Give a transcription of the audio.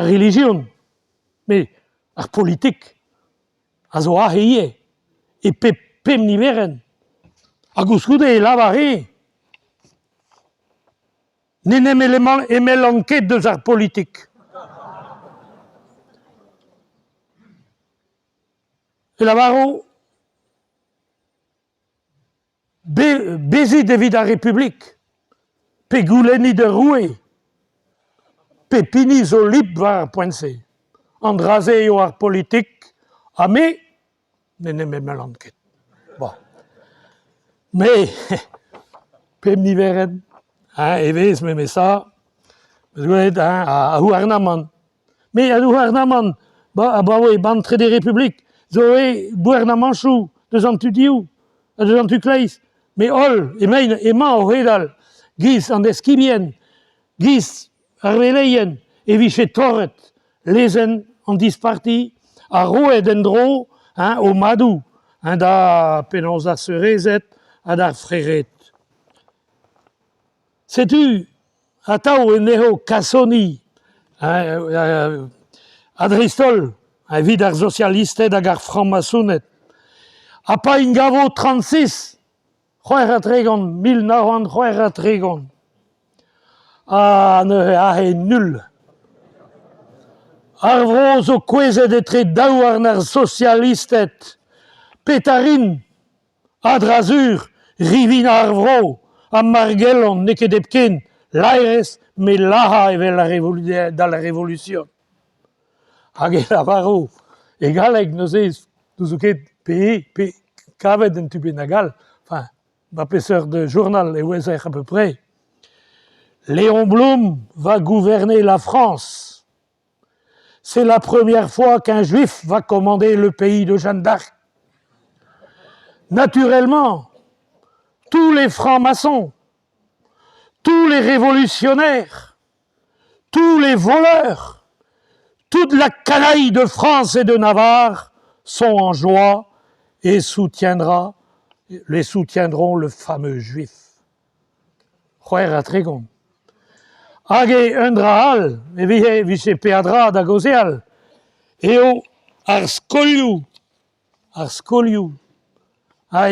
Ar relijion, met ar politik a zo aze ivez e pep pemp niverenn. Ha koulskoude e lavar eñ n'en em emellan ket deus ar politik. E lavaro Bezit evit ar Republik pe goulennit ur roue. Pep hini zo libr war ar poent-se. An dra-se eo ar politik ha me n'en em emellan ket. Bon. Me, pep niverenn hein, e vez memes tra, 'meus gwelet hein, ar c'houarnamant. Met ar gouarnamant abaoe an Trede Republik zo eo gouarnamantoù deus an tu dehou ha deus an tu kleiz. Met holl emaint emañ o c'hedal giz an eskibien, giz ar veleien e vije torret lezenn an disparti ha roet en-dro hein, o madoù hein, da penaos d'ar seurezed ha d'ar frered. Setu atav anezho kasoni ha dreist-holl evit ar sosialisted hag ar frañmasoned. Ha pa int gavo 36, 36, 1936, ha neuze aze null. Ar vro zo kouezhet etre daouarn ar sosialisted. Petra 'rin? A-dra-sur, rivinañ ar vro ha mar gellont n'eo ket hepken laerezh met lazhañ evel da la Revolution. Hag e lavaro e galleg neuze n'ouzo ket pe pe kavet un tu bennak all, enfin ba peseurt journal e ouezer à peu près. Léon Blum va gouverner la France. C'est la première fois qu'un juif va commander le pays de Jeanne d'Arc. Naturellement, tous les francs-maçons, tous les révolutionnaires, tous les voleurs, toute la canaille de France et de Navarre sont en joie et soutiendra, les soutiendront le fameux juif. 36. Hag eo un dra all e vije vije peadra da gaozeal eo ar skolioù, ar skolioù.